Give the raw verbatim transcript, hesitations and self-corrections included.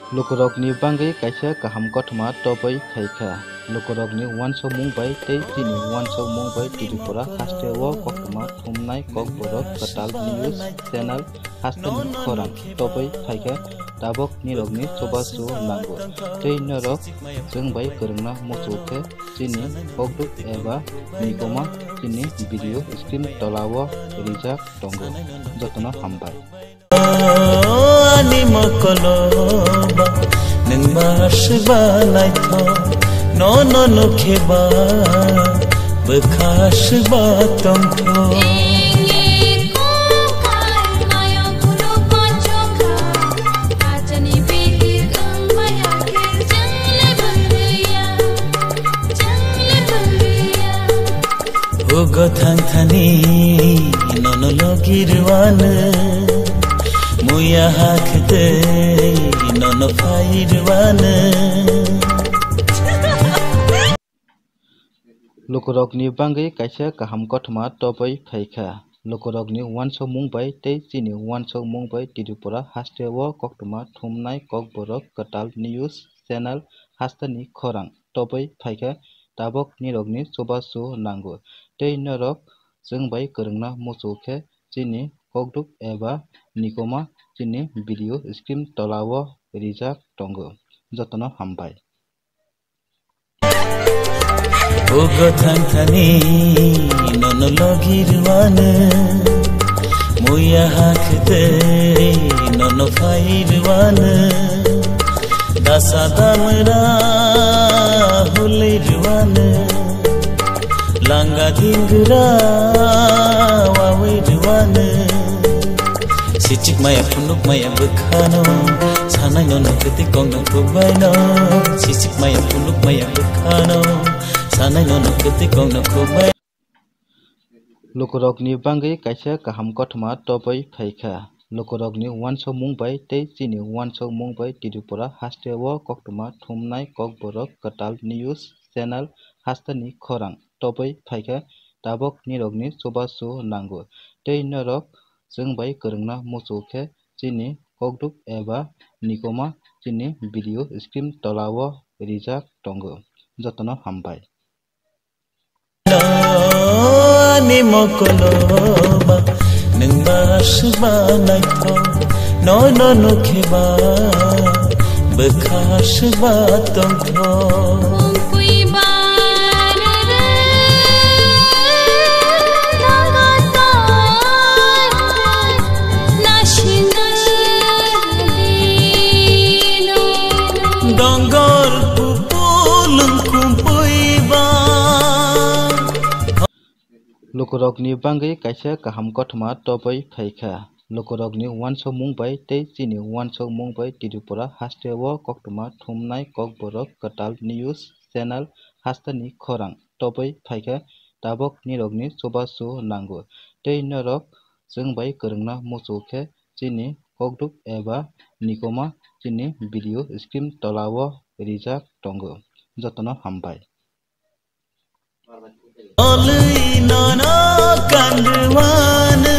Lukurokni bagwi kaisa kaham kothoma tobwi phaikha. Lukurokni uansukmung bai tei chini uansukmung bai Tripura hasteo koktwma thumnai Kokborok Kwtal News Channel hasteni khorang tobwi phaikha. Tabok nirokni chubachu nango tei norok chwng bai kwrwngna muchungkhe chini kokduk eba nikoma chini video screen tolao rijak tongo. Jotono hambai. Ani mokolo ba, nwng ba swba naithok, nono nukhe ba, bwkha swba tongthok. Ugo thang thani nono logi rwano, muya hakhwtwi nono phai rwano. Lukurokni bagwi kaisa kaham kothoma tobwi phaikha. Lukurokni uansukmung bai tei chini uansukmung bai Tripura hasteo koktwma thumnai Kokborok Kwtal News Channel hasteni khorang tobwi phaikha. Tabok nirokni chubachu nango tei norok chwng bai kwrwngna muchungkhe chini kokduk eba nikoma chini video screen tolao rijak tongo. Jotono hambai. Ugo thang thani nono logi rwano, muya hakhwtwi nono phai rwano, dasa damra hului rwano, langa dingra wawi rwano. Sichik maya phunuk maya bwkhano, sanai nono kwtwi kokno khukbaino. Sichik maya phunuk maya bwkhano, sanai nono kwtwi kokno khukbai. Lukurokni bagwi kaisa kaham kothoma tobwi phaikha. Lukurokni uansukmung bai tei chini uansukmung bai Tripura hasteo koktwma thumnai Kokborok Kwtal News Channel hasteni khorang tobwi phaikha. Tabok nirokni chubachu nango tei norok chwng bai kwrwngna muchungkhe chini kokduk eba nikoma chini video screen tolao rijak tongo. Jotono hambai. Ani mokolo ba, nwng ba swba naithok, nono nukhe ba, bwkha swba tongthok. Dongol kupulung kumpui ba. Lukurokni bagwi kaisa kaham kothoma tobwi phaikha. Lukurokni uansukmung bai tei chini uansukmung bai Tripura hasteo koktwma thumnai Kokborok Kwtal News Channel hasteni khorang tobwi phaikha. Tabok nirokni chubachu nango tei norok chwng bai kwrwngna muchungkhe chini kokduk eba nikoma chini video screen tolao rijak tongo. Jotono hambai. Olwi nono kandwano.